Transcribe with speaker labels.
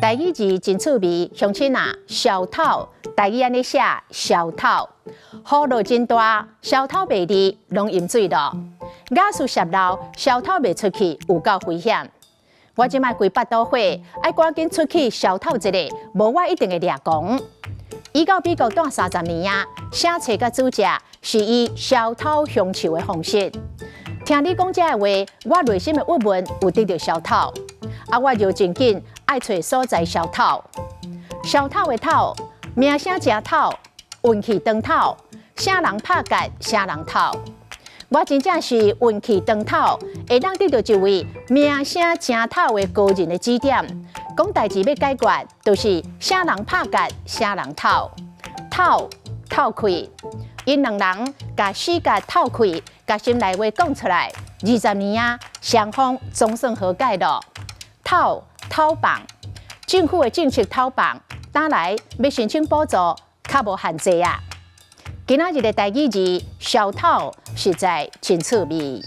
Speaker 1: 台語字真趣味，鄉親啊，囂透，台語按呢寫，囂透。雨落真大，囂透袂離，攏淹水咯。瓦斯洩漏，囂透袂出去，有夠危險。我這擺規腹肚火，愛趕緊出去囂透一下，無我一定會掠狂。伊到美國蹛30年啊，寫冊佮煮食是伊囂透鄉愁的方式。聽你講這个話，我內心的鬱悶有得著消透。啊，我就真緊愛揣所在囂透，囂透的透，名聲誠透，運氣當透，啥人拍結，啥人透。我真正是運氣當透，會當得著一位名聲誠透的高人的指點。講代誌欲解決，就是啥人拍結，啥人透，透透氣。𪜶兩人共死結透氣，共心內話講出來。20年啊，雙方總算和解咯。透透放，政府的政策透放，打來欲申請補助，較無限制啊。今仔日的台語字，囂透，實在真趣味。